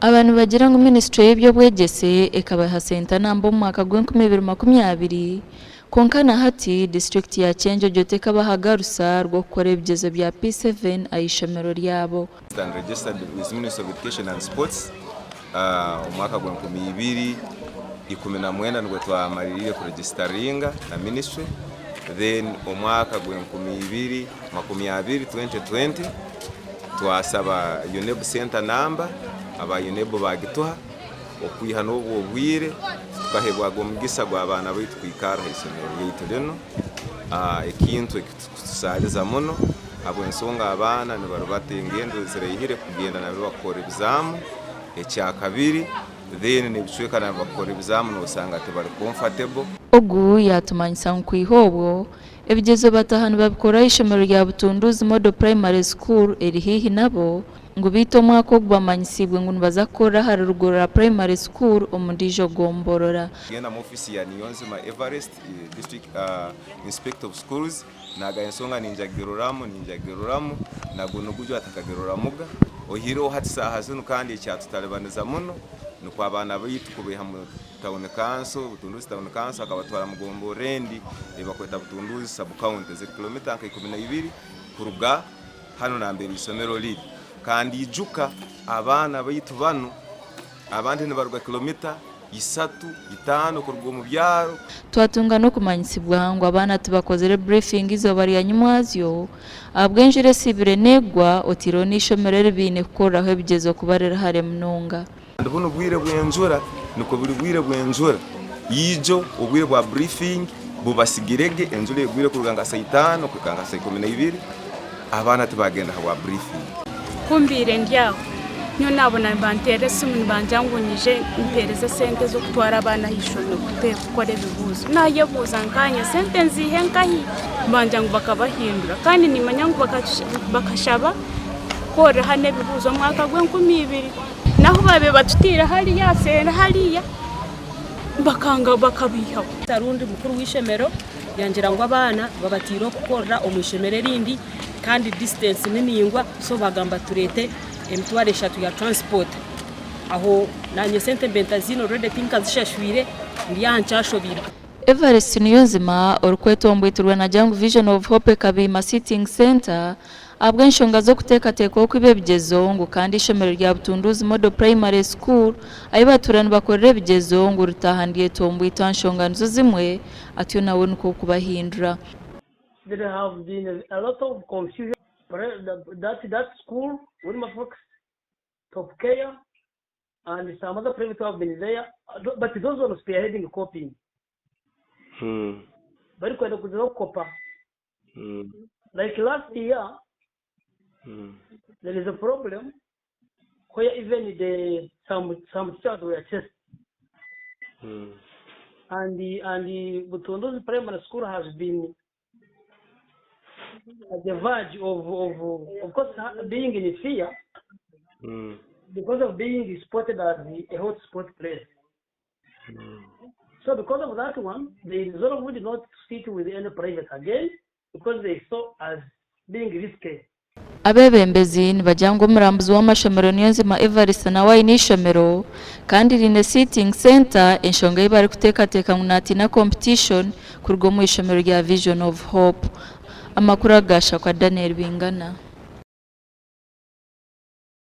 Aba nibagira ngu minisiture y'eby'obwegyese ekabaha sente namba omu mwaka gw'enkumi ibiri makumi abiri kwonka na hati disiturikiti ya Kyenjojo tekabahaga rusa rw'okukora ebigyezo bya P7 aha ishomero ryabo. And registered with Ministry of Education and Sports omwaka gw'enkumi ibiri ikumi na mwenda nibwo twamaririire kuregisitaringa na ministry then omwaka gw'enkumi ibiri makumi abiri, 2020, twasaba UNEB center number, aba UNEB bagituha, okwiha n'obwo obwire tukahebwaga omugisa gw'abaana baitu kwikarra ha isomero ryaitu rinu, ekintu ekikutusaaliza muno habw'ensonga abaana nibarubata engendo eziraihire kugenda nambere bakukora ebizaamu, ekyakabiri then n'ebicweka nambere bakukora ebizaamu nosanga tibari comfortable. Ogu yaatumanyisa ngu kwiha obwo, Ebigyezo bataaha nibabikora aha ishomero rya Butunduuzi Model Primary School eri haihi nabo, ngu beitu omwaka ogu bamanyisiibwe ngu nibaza kukorera ahari Rugorora Primary School omu ndiijo gomborora. Genda mu ofiisi ya Niyonzima Everest, District Inspector of Schools, nagaya ensonga ninjagiroramu, ninjagiroramu, na gunu gujwa atakagiroramuga, oihireho hati saaha zinu kandi ekyatutalibaniza muno nukwo abaana baitu kubaiha mu Town Council, Butunduuzi Town Council akabatwara mu gomborora endi ei bakweta Butunduuzi Sub County ziri kilomita nka ikumi na ibiri kuruga hanu nambere isomero riri. Kandi ijuka abaana baitu banu abandi nibaruga kilomita isatu, itaano kuruga omu byaro. Twatunga n'okumanyisibwa ngu abaana tibakozire briefing eizooba rya nyimwazyo ahabw'enjura esiibire neegwa oteireho n'eishomero eri baine kukoreraho ebigyezo kuba riri hare munonga. Kandi bunu bwire bw'enjura nikwo buri bwire bw'enjura ijo obwire bwa briefing bubasigirege enjura egwire kuruga nka saa itaano kuhika nka saa ikumi naibiri abaana tibagenda habwa briefing. Ku mbaire ndi aho, nyowe naabona nibanteerera esimu nibangira ngu nyije mpeereze esente z'okutwara abaana aha ishomero kukora ebibuuzo. Naayebuuza nkaanye esente nziihe nkahi? Bangira ngu bakabahindura kandi niimanya ngu bakashaba kukorera hanu ebibuuzo omwaka gw'enkumi ibiri. N'ahu baabaire batutaire hariya seeri hariya bakanga bakabiihaho. Rundi mukuru w'eishomero yangira ngu abaana babataire okukorera omu ishomero erindi kandi distance ni ningwa so bagamba tureete emitwaro eshatu ya transport aho nanye sente mbe ntaziine already tinkazishashwire ndi aha nkyashobeirwe. Evarist Niyonzima orikwetombwitirwa na Jangu Vision of Hope Kabiima Sitting Centre Ahabw'enshonga z'okuteekateeka okwiba ebigyezo ngu kandi eishomero rya Butunduuzi Model Primary School ahi batuura nibakorera ebigyezo ngu ritaaha niryetombwitwa aha nshonga nizo zimwe atyo nawe nikwo kubahindura. There have been a lot of confusion that that school, Wilberforce, Top Care and some other private have been there but those ones spearheading copying barikwenda kuza kukopa. Like last year there is a problem where even the some some teachers were chased and the, and the Butunduzi Primary School has been at the verge of of of course being in fear because of being spotted as a hot spot place. So because of that one, they resolved not to sit with any private again because they saw as being risky. Abeebembezi nibagira ngu omurambuzi w'amashomero Niyonzima Evariste nawe aine eishomero kandi riine sitting centre enshonga ei barikuteekateeka ngu naatiina competition kuruga omu ishomero rya Vision of Hope. Amakuru aga Shakwa Daniel Bingana.